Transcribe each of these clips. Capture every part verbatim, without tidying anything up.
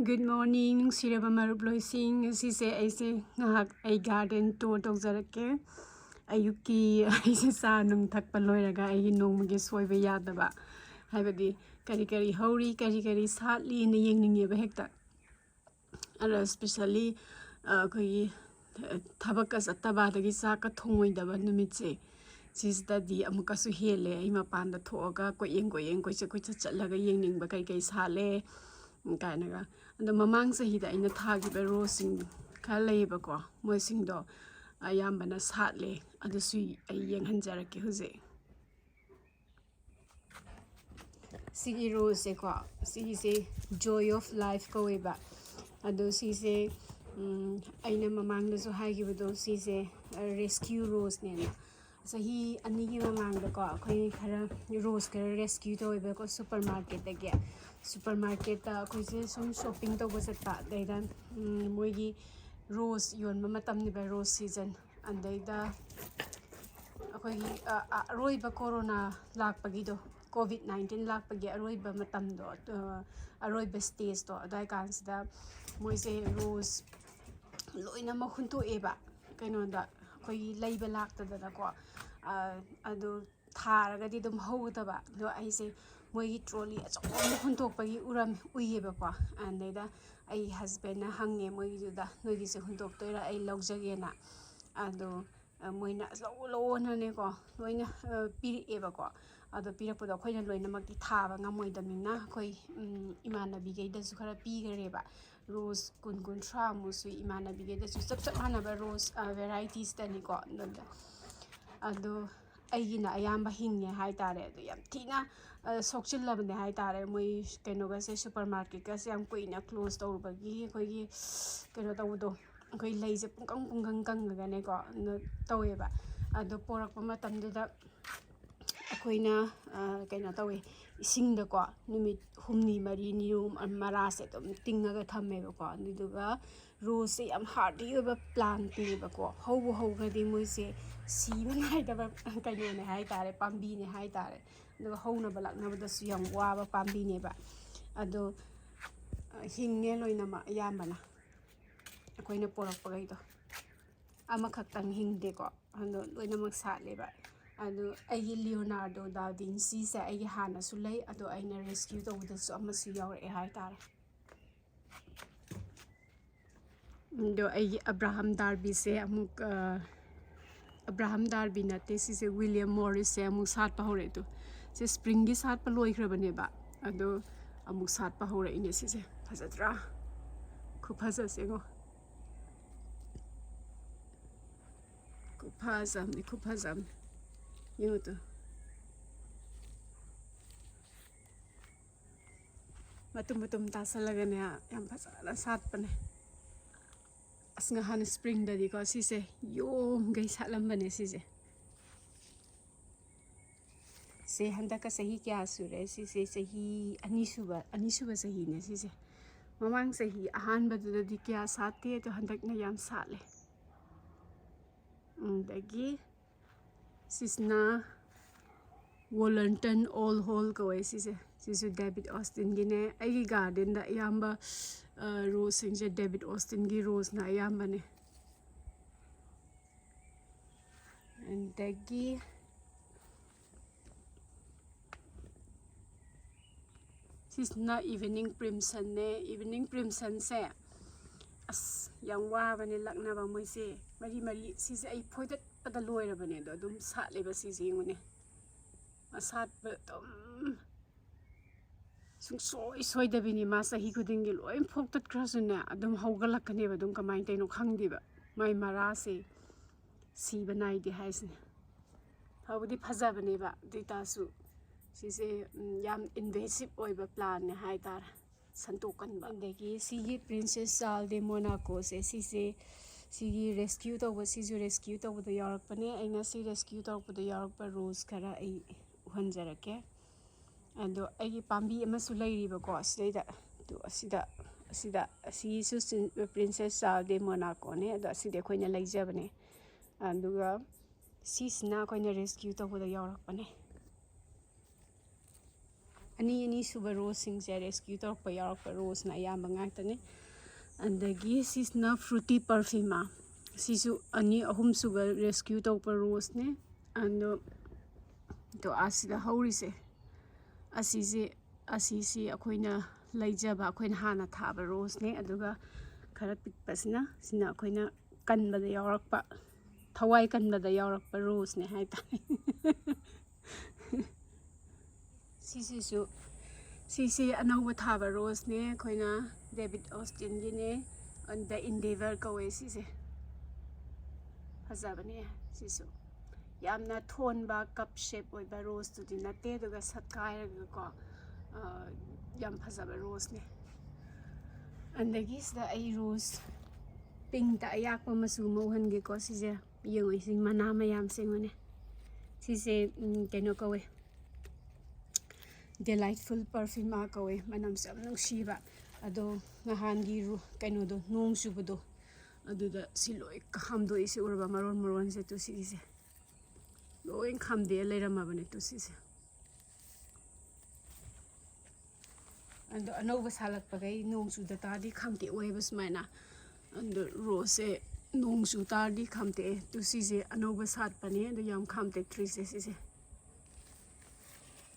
Good morning, ꯅꯨꯡꯁꯤꯔꯕ ꯃꯔꯨꯞ ꯂꯣꯏꯁꯤꯡ꯫ ꯉꯁꯤꯁꯦ ꯑꯩꯁꯦ ꯉꯥꯏꯍꯥꯛ ꯑꯩ garden tour ꯇꯧꯖꯔꯛꯀꯦ꯫ ꯑꯌꯨꯛꯀꯤ ꯑꯩꯁꯦ ꯆꯥ ꯅꯨꯡ ꯊꯛꯄ ꯂꯣꯏꯔꯒ ꯑꯩꯒꯤ ꯅꯣꯡꯃꯒꯤ ꯁꯣꯏꯕ ꯌꯥꯗꯕ, ꯍꯥꯏꯕꯗꯤ ꯀꯔꯤ ꯀꯔꯤ ꯍꯧꯔꯤ, ꯀꯔꯤ ꯀꯔꯤ ꯁꯥꯠꯂꯤꯅ ꯌꯦꯡꯅꯤꯡꯉꯦꯕ ꯍꯦꯛꯇ꯫ ꯑꯗꯣ especially, ꯑ, ꯑꯩꯈꯣꯏꯒꯤ, ꯑ, ꯊꯕꯛꯀ ꯆꯠꯇꯕ ꯑꯗꯒꯤ ꯆꯥꯛꯀ ꯊꯣꯡꯉꯣꯏꯗꯕ ꯅꯨꯃꯤꯠꯁꯦ, ꯁꯤꯁꯤꯗꯗꯤ ꯑꯃꯨꯛꯀꯁꯨ ꯍꯦꯜꯂꯦ꯫ ꯑꯩ ꯃꯄꯥꯟꯗ ꯊꯣꯛꯑꯒ ꯀꯣꯏꯌꯦꯡ ꯀꯣꯏꯌꯦꯡ, ꯀꯣꯏꯆꯠ ꯀꯣꯏꯆꯠ ꯆꯠꯂꯒ ꯌꯦꯡꯅꯤꯡꯕ ꯀꯩ ꯀꯩ ꯁꯥꯠꯂꯦ, ꯎꯝ, ꯀꯥꯏꯅꯒ꯫ ꯑꯗꯣ ꯃꯃꯥꯡ ꯆꯍꯤꯗ ꯑꯩꯅ ꯊꯥꯈꯤꯕ roseꯁꯤꯡ ꯈꯔ ꯂꯩꯌꯦꯕꯀꯣ, ꯃꯣꯏꯁꯤꯡꯗꯣ ꯑꯌꯥꯝꯕꯅ ꯁꯥꯠꯂꯦ꯫ ꯑꯗꯨꯁꯨ ꯑꯩ ꯌꯦꯡꯍꯟꯖꯔꯛꯀꯦ ꯍꯧꯖꯤꯛ꯫ ꯁꯤꯒꯤ roseꯁꯦꯀꯣ, ꯁꯤꯒꯤꯁꯦ Joy of Life ꯀꯧꯋꯦꯕ꯫ ꯑꯗꯣ ꯁꯤꯁꯦ, ꯎꯝ, ꯑꯩꯅ ꯃꯃꯥꯡꯗꯁꯨ ꯍꯥꯏꯈꯤꯕꯗꯣ, ꯁꯤꯁꯦ, ꯑ, rescue roseꯅꯦꯅ꯫ ꯆꯍꯤ ꯑꯅꯤꯒꯤ ꯃꯃꯥꯡꯗꯀꯣ, ꯑꯩꯈꯣꯏ ꯈꯔ rose ꯈꯔ rescue ꯇꯧꯋꯦꯕꯀꯣ, supermarketꯇꯒꯤ꯫ Supermarketꯇ ꯑꯩꯈꯣꯏꯁꯦ ꯁꯨꯝ shopping ꯇꯧꯕ ꯆꯠꯄ, ꯑꯗꯩꯗ, ꯎꯝ, ꯃꯣꯏꯒꯤ rose ꯌꯣꯟꯕ ꯃꯇꯝꯅꯦꯕ, rose season꯫ ꯑꯗꯩꯗ ꯑꯩꯈꯣꯏꯒꯤ, ꯑ, ꯑ, ꯑꯔꯣꯏꯕ corona ꯂꯥꯛꯄꯒꯤꯗꯣ, COVID nineteen ꯂꯥꯛꯄꯒꯤ ꯑꯔꯣꯏꯕ ꯃꯇꯝꯗꯣ, ꯑ, ꯑꯔꯣꯏꯕ stageꯇꯣ, ꯑꯗꯨꯋꯥꯏ ꯀꯥꯟꯁꯤꯗ ꯃꯣꯏꯁꯦ rose ꯂꯣꯏꯅꯃꯛ ꯍꯨꯟꯇꯣꯛꯑꯦꯕ ꯀꯩꯅꯣꯗ, ꯑꯩꯈꯣꯏꯒꯤ ꯂꯩꯕ ꯂꯥꯛꯇꯗꯅꯀꯣ꯫ ꯑ, ꯑꯗꯨ ꯊꯥꯔꯒꯗꯤ ꯑꯗꯨꯝ ꯍꯧꯒꯗꯕ꯫ ꯑꯗꯣ ꯑꯩꯁꯦ ꯃꯣꯏꯒꯤ trolley ꯑꯆꯧꯕ ꯑꯃ ꯍꯨꯟꯇꯣꯛꯄꯒꯤ ꯎꯔꯝ-, ꯎꯏꯌꯦꯕꯀꯣ꯫ ꯑꯗꯩꯗ ꯑꯩ husbandꯅ ꯍꯪꯉꯦ ꯃꯣꯏꯒꯤꯗꯨꯗ, "ꯅꯣꯏꯒꯤꯁꯦ ꯍꯨꯟꯇꯣꯛꯇꯣꯏꯔꯥ? ꯑꯩ ꯂꯧꯖꯒꯦꯅ"꯫ ꯑꯗꯣ, ꯑ, ꯃꯣꯏꯅ ꯂꯧꯑꯣ, ꯂꯧꯑꯣꯅꯅꯦꯀꯣ, ꯂꯣꯏꯅ, ꯑ, ꯄꯤꯔꯛꯑꯦꯕꯀꯣ꯫ ꯑꯗꯣ ꯄꯤꯔꯛꯄꯗꯣ ꯑꯩꯈꯣꯏꯅ ꯂꯣꯏꯅꯃꯛꯇꯤ ꯊꯥꯕ ꯉꯝꯃꯣꯏꯗꯕꯅꯤꯅ, ꯑꯩꯈꯣꯏ, ꯎꯝ, ꯏꯃꯥꯟꯅꯕꯤꯈꯩꯗꯁꯨ ꯈꯔ ꯄꯤꯈꯔꯦꯕ꯫ Rose ꯀꯨꯟ, ꯀꯨꯟꯊ꯭ꯔꯥꯃꯨꯛꯁꯨ ꯏꯃꯥꯟꯅꯕꯤꯈꯩꯗꯁꯨ ꯆꯞ ꯆꯞ ꯃꯥꯟꯅꯕ rose, ꯑ, varieties ꯇꯅꯤꯀꯣ꯫ ꯑꯗꯨꯗ, ꯑꯗꯣ ꯑꯩꯒꯤꯅ ꯑꯌꯥꯝꯕ ꯍꯤꯡꯉꯦ ꯍꯥꯏꯇꯥꯔꯦ꯫ ꯑꯗꯣ ꯌꯥꯝ ꯊꯤꯅ, ꯑ, ꯁꯣꯛꯆꯤꯜꯂꯕꯅꯦ ꯍꯥꯏꯇꯥꯔꯦ꯫ ꯃꯣꯏ ꯀꯩꯅꯣꯒꯁꯦ, supermarketꯀꯁꯦ ꯌꯥꯝ ꯀꯨꯏꯅ close ꯇꯧꯔꯨꯕꯒꯤ ꯑꯩꯈꯣꯏꯒꯤ ꯀꯩꯅꯣ ꯇꯧꯕꯗꯣ, ꯑꯩꯈꯣꯏ ꯂꯩꯁꯦ ꯄꯨꯡꯀꯪ ꯄꯨꯡꯀꯪ ꯀꯪꯉꯒꯅꯦꯀꯣ, ꯑꯗꯨ ꯇꯧꯋꯦꯕ꯫ ꯑꯗꯣ ꯄꯣꯔꯛꯄ ꯃꯇꯝꯗꯨꯗ ꯑꯩꯈꯣꯏꯅ, ꯑ, ꯀꯩꯅꯣ ꯇꯧꯋꯦ, ꯏꯁꯤꯡꯗꯀꯣ ꯅꯨꯃꯤꯠ ꯍꯨꯝꯅꯤ ꯃꯔꯤꯅꯤ ꯔꯨꯝ ꯃꯔꯥꯁꯦ ꯑꯗꯨꯝ ꯇꯤꯡꯉꯒ ꯊꯝꯃꯦꯕꯀꯣ꯫ ꯑꯗꯨꯗꯨꯒ roseꯁꯦ ꯌꯥꯝ hardy ꯑꯣꯏꯕ plantꯅꯦꯕꯀꯣ꯫ ꯍꯧꯕꯨ ꯍꯧꯈ꯭ꯔꯗꯤ ꯃꯣꯏꯁꯦ ꯁꯤꯕ ꯅꯥꯏꯗꯕ ꯀꯩꯅꯣꯅꯦ ꯍꯥꯏꯇꯥꯔꯦ, ꯄꯥꯝꯕꯤꯅꯦ ꯍꯥꯏꯇꯥꯔꯦ꯫ ꯑꯗꯨꯒ ꯍꯧꯅꯕ ꯂꯥꯛꯅꯕꯗꯁꯨ ꯌꯥꯝ ꯋꯥꯕ ꯄꯥꯝꯕꯤꯅꯦꯕ꯫ ꯑꯗꯣ ꯍꯤꯡꯉꯦ ꯂꯣꯏꯅꯃꯛ ꯑꯌꯥꯝꯕꯅ꯫ ꯑꯩꯈꯣꯏꯅ ꯄꯣꯔꯛꯄꯈꯩꯗꯣ ꯑꯃꯈꯛꯇꯪ ꯍꯤꯡꯗꯦꯀꯣ, ꯑꯗꯣ ꯂꯣꯏꯅꯃꯛ ꯁꯥꯠꯂꯦꯕ꯫ ꯑꯗꯣ ꯑꯩꯒꯤ ꯂꯤꯑꯣꯅꯥꯔꯗꯣ ꯗꯥ ꯚꯤꯟꯁꯤꯁꯦ ꯑꯩꯒꯤ ꯍꯥꯟꯅꯁꯨ ꯂꯩ, ꯑꯗꯣ ꯑꯩꯅ ꯔꯦꯁꯀ꯭ꯌꯨ ꯇꯧꯕꯗꯁꯨ ꯑꯃꯁꯨ ꯌꯥꯎꯔꯛꯑꯦ ꯍꯥꯏꯇꯥꯔꯦ꯫ ꯑꯗꯣ ꯑꯩꯒꯤ ꯑꯕ꯭ꯔꯥꯍꯝ ꯗꯥꯔꯕꯤꯁꯦ ꯑꯃꯨꯛ, ꯑ, ꯑꯕ꯭ꯔꯥꯍꯝ ꯗꯥꯔꯕꯤ ꯅꯠꯇꯦ, ꯁꯤꯁꯦ ꯋꯤꯂꯤꯌꯝ ꯃꯣꯔꯤꯁꯁꯦ ꯑꯃꯨꯛ ꯁꯥꯠꯄ ꯍꯧꯔꯛꯑꯦ꯫ ꯇꯨ, ꯁꯤ ꯁ꯭ꯄ꯭ꯔꯤꯡꯒꯤ ꯁꯥꯠꯄ ꯂꯣꯏꯈ꯭ꯔꯕꯅꯦꯕ, ꯑꯗꯣ ꯑꯃꯨꯛ ꯁꯥꯠꯄ ꯍꯧꯔꯛꯏꯅꯦ ꯁꯤꯁꯦ꯫ ꯐꯖꯗ꯭ꯔꯥ? ꯈꯨꯐꯖꯁꯦ ꯌꯦꯡꯉꯣ꯫ ꯈꯨꯐꯖ ꯑꯃꯅꯤ, ꯈꯨꯐꯖ ꯑꯃꯅꯤ꯫ ꯌꯦꯡꯉꯨ ꯇꯨ꯫ ꯃꯇꯨꯝ ꯃꯇꯨꯝ ꯇꯥꯁꯜꯂꯒꯅꯦ, ꯌꯥꯝ ꯐꯖꯅ ꯁꯥꯠꯄꯅꯦ꯫ ꯑꯁ, ꯉꯍꯥꯟ ꯁ꯭ꯄ꯭ꯔꯤꯡꯗꯗꯤꯀꯣ ꯁꯤꯁꯦ ꯌꯣꯝꯈꯩ ꯁꯥꯠꯂꯝꯕꯅꯦ ꯁꯤꯁꯦ꯫ ꯁꯦ ꯍꯟꯗꯛꯀ ꯆꯍꯤ ꯀꯌꯥ ꯁꯨꯔꯦ? ꯁꯤꯁꯦ ꯆꯍꯤ ꯑꯅꯤꯁꯨꯕ, ꯑꯅꯤꯁꯨꯕ ꯆꯍꯤꯅꯦ ꯁꯤꯁꯦ꯫ ꯃꯃꯥꯡ ꯆꯍꯤ ꯑꯍꯥꯟꯕꯗꯨꯗꯗꯤ ꯀꯌꯥ ꯁꯥꯠꯇꯦ, ꯑꯗꯣ ꯍꯟꯗꯛꯅ ꯌꯥꯝ ꯁꯥꯠꯂꯦ꯫ ꯑꯗꯒꯤ ꯁꯤꯁꯤꯅ ꯋꯣꯂꯟꯇꯟ ꯑꯣꯜ ꯍꯣꯜ ꯀꯧꯋꯦ ꯁꯤꯁꯦ꯫ ꯁꯤꯁꯨ ꯗꯦꯕꯤꯠ ꯑꯣꯁꯇꯤꯟꯒꯤꯅꯦ꯫ ꯑꯩꯒꯤ ꯒꯥꯔꯗꯦꯟꯗ ꯑꯌꯥꯝꯕ, ꯑ, ꯔꯣꯁꯁꯤꯡꯁꯦ ꯗꯦꯕꯤꯠ ꯑꯣꯁꯇꯤꯟꯒꯤ ꯔꯣꯁꯅ ꯑꯌꯥꯝꯕꯅꯦ꯫ ꯑꯗꯒꯤ ꯁꯤꯁꯤꯅ ꯏꯚꯤꯅꯤꯡ ꯄ꯭ꯔꯤꯝꯁꯟꯅꯦ꯫ ꯏꯚꯤꯅꯤꯡ ꯄ꯭ꯔꯤꯝꯁꯟꯁꯦ ꯑꯁ ꯌꯥꯝ ꯋꯥꯕꯅꯦ ꯂꯛꯅꯕ꯫ ꯃꯣꯏꯁꯦ ꯃꯔꯤ ꯃꯔꯤ, ꯁꯤꯁꯦ ꯑꯩ ꯐꯣꯏꯗꯠꯄꯗ ꯂꯣꯏꯔꯕꯅꯦ꯫ ꯑꯗꯣ ꯑꯗꯨꯝ ꯁꯥꯠꯂꯦꯕ ꯁꯤꯁꯦ, ꯌꯦꯡꯉꯨꯅꯦ꯫ ꯃꯁꯥꯠꯄ ꯑꯗꯨꯝ ꯁꯨꯡꯁꯣꯏ ꯁꯣꯏꯗꯕꯤꯅꯤ꯫ ꯃꯥ ꯆꯍꯤ ꯈꯨꯗꯤꯡꯒꯤ ꯂꯣꯏ ꯐꯣꯛꯇꯠꯈ꯭ꯔꯁꯨꯅꯦ, ꯑꯗꯨꯝ ꯍꯧꯒꯠꯂꯛꯀꯅꯦꯕ꯫ ꯑꯗꯨꯝ ꯀꯃꯥꯏꯅ ꯇꯧꯔꯤꯅꯣ ꯈꯪꯗꯦꯕ, ꯃꯥꯏ ꯃꯔꯥꯁꯦ ꯁꯤꯕ ꯅꯥꯏꯗꯦ ꯍꯥꯏꯁꯤꯅꯦ꯫ ꯐꯕꯨꯗꯤ ꯐꯖꯕꯅꯦꯕ, ꯑꯗꯨ ꯑꯣꯏꯇꯥꯔꯁꯨ ꯁꯤꯁꯦ, ꯎꯝ, ꯌꯥꯝ ꯏꯟꯚꯦꯁꯤꯞ ꯑꯣꯏꯕ ꯄ꯭ꯂꯥꯟꯅꯦ ꯍꯥꯏꯇꯥꯔꯦ꯫ ꯁꯟꯇꯣꯛꯀꯟꯕ꯫ ꯑꯗꯒꯤ ꯁꯤꯒꯤ ꯄ꯭ꯔꯤꯟꯁꯦꯁ ꯆꯥꯜ ꯗꯦ ꯃꯣꯅꯥꯀꯣꯁꯦ, ꯁꯤꯁꯦ, ꯁꯤꯒꯤ ꯔꯦꯁꯀ꯭ꯌꯨ ꯇꯧꯕ, ꯁꯤꯁꯨ ꯔꯦꯁꯀ꯭ꯌꯨ ꯇꯧꯕꯗ ꯌꯥꯎꯔꯛꯄꯅꯦ꯫ ꯑꯩꯅ ꯁꯤ ꯔꯦꯁꯀ꯭ꯌꯨ ꯇꯧꯔꯛꯄꯗ ꯌꯥꯎꯔꯛꯄ ꯔꯣꯁ ꯈꯔ ꯑꯩ ꯎꯍꯟꯖꯔꯛꯀꯦ꯫ ꯑꯗꯣ ꯑꯩꯒꯤ ꯄꯥꯝꯕꯤ ꯑꯃꯁꯨ ꯂꯩꯔꯤꯕꯀꯣ, ꯑꯁꯤꯗꯩꯗ, ꯑꯗꯨ ꯑꯁꯤꯗ, ꯑꯁꯤꯗ, ꯑꯁꯤꯒꯤꯁꯨ ꯆꯤꯟ-, ꯄ꯭ꯔꯤꯟꯁꯦꯁ ꯆꯥꯜ ꯗꯦ ꯃꯣꯅꯥꯀꯣꯅꯦ꯫ ꯑꯗꯣ ꯑꯁꯤꯗꯤ ꯑꯩꯈꯣꯏꯅ ꯂꯩꯖꯕꯅꯦ꯫ ꯑꯗꯨꯒ ꯁꯤꯁꯤꯅ ꯑꯩꯈꯣꯏꯅ ꯔꯦꯁꯀ꯭ꯌꯨ ꯇꯧꯕꯗ ꯌꯥꯎꯔꯛꯄꯅꯦ꯫ ꯑꯅꯤ ꯑꯅꯤ ꯁꯨꯕ ꯔꯣꯁꯁꯤꯡꯁꯦ ꯔꯦꯁꯀ꯭ꯌꯨ ꯇꯧꯔꯛꯄ ꯌꯥꯎꯔꯛꯄ ꯔꯣꯁꯅ ꯑꯌꯥꯝꯕ ꯉꯥꯛꯇꯅꯤ꯫ ꯑꯗꯒꯤ ꯁꯤꯁꯤꯅ ꯐ꯭ꯔꯨꯇꯤ ꯄꯔꯐ꯭ꯌꯨꯃꯥ, ꯁꯤꯁꯨ ꯑꯅꯤ ꯑꯍꯨꯝ ꯁꯨꯕ ꯔꯦꯁꯀ꯭ꯌꯨ ꯇꯧꯔꯛꯄ ꯔꯣꯁꯅꯦ꯫ ꯑꯗꯣ ꯑꯗꯣ ꯑꯁꯤꯗ ꯍꯧꯔꯤꯁꯦ, ꯑꯁꯤꯁꯦ ꯑꯁꯤꯁꯤ ꯑꯩꯈꯣꯏꯅ ꯂꯩꯖꯕ, ꯑꯩꯈꯣꯏꯅ ꯍꯥꯟꯅ ꯊꯥꯕ ꯔꯣꯁꯅꯦ꯫ ꯑꯗꯨꯒ ꯈꯔ ꯄꯤꯛꯄꯁꯤꯅ, ꯁꯤꯅ ꯑꯩꯈꯣꯏꯅ ꯀꯟꯕꯗ ꯌꯥꯎꯔꯛꯄ, ꯊꯋꯥꯏ ꯀꯟꯕꯗ ꯌꯥꯎꯔꯛꯄ ꯔꯣꯁꯅꯦ ꯍꯥꯏꯇꯥꯔꯦ꯫ ꯁꯤꯁꯤꯁꯨ, ꯁꯤꯁꯤ ꯑꯅꯧꯕ ꯊꯥꯕ ꯔꯣꯁꯅꯦ, ꯑꯩꯈꯣꯏꯅ ꯗꯦꯕꯤꯠ ꯑꯣꯁꯇꯤꯟꯒꯤꯅꯦ꯫ ꯗ ꯏꯟꯗꯦꯚꯔ ꯀꯧꯋꯦ ꯁꯤꯁꯦ꯫ ꯐꯖꯕꯅꯦ ꯁꯤꯁꯨ꯫ ꯌꯥꯝꯅ ꯊꯣꯟꯕ ꯀꯞ ꯁꯦꯞ ꯑꯣꯏꯕ ꯔꯣꯁꯇꯨꯗꯤ ꯅꯠꯇꯦ, ꯑꯗꯨꯒ ꯁꯠꯀꯥꯏꯔꯒꯀꯣ, ꯑ, ꯌꯥꯝ ꯐꯖꯕ ꯔꯣꯁꯅꯦ꯫ ꯑꯗꯒꯤ ꯁꯤꯗ ꯑꯩ ꯔꯣꯁ ꯄꯤꯡꯛꯇ ꯑꯌꯥꯛꯄ ꯃꯆꯨ ꯑꯃ ꯎꯍꯟꯒꯦꯀꯣ꯫ ꯁꯤꯁꯦ ꯌꯦꯡꯉꯣ, ꯁꯤ ꯃꯅꯥ ꯃꯌꯥꯝꯁꯦ ꯌꯦꯡꯉꯣꯅꯦ꯫ ꯁꯤꯁꯦ, ꯎꯝ, ꯀꯩꯅꯣ ꯀꯧꯋꯦ, ꯗꯦꯂꯥꯏꯠꯐꯨꯜ ꯄꯔꯐ꯭ꯌꯨꯃꯥ ꯀꯧꯋꯦ꯫ ꯃꯅꯝꯁꯨ ꯌꯥꯝ ꯅꯨꯡꯁꯤꯕ꯫ ꯑꯗꯣ ꯅꯍꯥꯟꯒꯤ ꯔꯨ-, ꯀꯩꯅꯣꯗꯣ, ꯅꯣꯡ ꯆꯨꯕꯗꯣ, ꯑꯗꯨꯗ ꯁꯤ ꯂꯣꯏ ꯈꯥꯝꯗꯣꯛꯏꯁꯦ, ꯎꯔꯕ? ꯃꯔꯣꯟ ꯃꯔꯣꯟꯁꯦ ꯇꯨ ꯁꯤꯒꯤꯁꯦ ꯂꯣꯏ ꯈꯥꯝꯗꯦꯛꯑ ꯂꯩꯔꯝꯃꯕꯅꯦ ꯇꯨ ꯁꯤꯁꯦ꯫ ꯑꯗꯣ ꯑꯅꯧꯕ ꯁꯥꯠꯂꯛꯄꯈꯩ ꯅꯣꯡ ꯆꯨꯗ ꯇꯥꯔꯗꯤ ꯈꯥꯝꯇꯦꯛꯑꯣꯏꯕ ꯁꯨꯃꯥꯏꯅ꯫ ꯑꯗꯣ ꯔꯣꯁꯁꯦ ꯅꯣꯡ ꯆꯨ ꯇꯥꯔꯗꯤ ꯈꯥꯝꯇꯦꯛꯑꯦ꯫ ꯇꯨ ꯁꯤꯁꯦ ꯑꯅꯧꯕ ꯁꯥꯠꯄꯅꯦ, ꯑꯗꯣ ꯌꯥꯝ ꯈꯥꯝꯇꯦꯛꯇ꯭ꯔꯤꯁꯦ ꯁꯤꯁꯦ꯫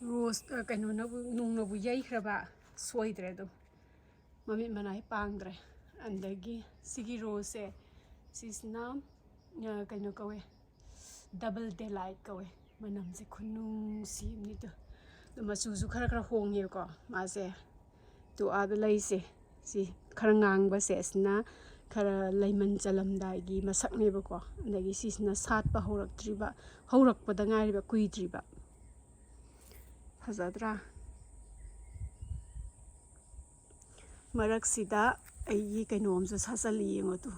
ꯔꯣꯁ, ꯑ, ꯀꯩꯅꯣꯅꯕꯨ, ꯅꯣꯡꯅꯕꯨ ꯌꯩꯈ꯭ꯔꯕ ꯁꯣꯏꯗ꯭ꯔꯦ ꯑꯗꯨꯝ꯫ ꯃꯃꯤꯠ ꯃꯅꯥꯏ ꯄꯥꯡꯗ꯭ꯔꯦ꯫ ꯑꯗꯒꯤ ꯁꯤꯒꯤ ꯔꯣꯁꯁꯦ, ꯁꯤꯁꯤꯅ, ꯑ, ꯀꯩꯅꯣ ꯀꯧꯋꯦ, ꯗꯕꯜ ꯗꯦꯂꯥꯏꯠ ꯀꯧꯋꯦ꯫ ꯃꯅꯝꯁꯦ ꯈꯨꯅꯨꯡꯁꯤ ꯑꯃꯅꯤꯗꯣ꯫ ꯑꯗꯣ ꯃꯆꯨꯁꯨ ꯈꯔ ꯈꯔ ꯍꯣꯡꯉꯦꯕꯀꯣ ꯃꯥꯁꯦ꯫ ꯇꯨ ꯑꯥꯗ ꯂꯩꯁꯦ, ꯁꯤ ꯈꯔ ꯉꯥꯡꯕꯁꯦ, ꯑꯁꯤꯅ ꯈꯔ ꯂꯩꯃꯟ ꯆꯜꯂꯝꯗꯥꯏꯒꯤ ꯃꯁꯛꯅꯦꯕꯀꯣ꯫ ꯑꯗꯒꯤ ꯁꯤꯁꯤꯅ ꯁꯥꯠꯄ ꯍꯧꯔꯛꯇ꯭ꯔꯤꯕ, ꯍꯧꯔꯛꯄꯗ ꯉꯥꯏꯔꯤꯕ, ꯀꯨꯏꯗ꯭ꯔꯤꯕ꯫ ꯐꯖꯗ꯭ꯔꯥ? ꯃꯔꯛꯁꯤꯗ ꯑꯩꯒꯤ ꯀꯩꯅꯣꯝꯁꯨ ꯁꯥꯠꯆꯜꯂꯤ ꯌꯦꯡꯉꯣ ꯇꯨ꯫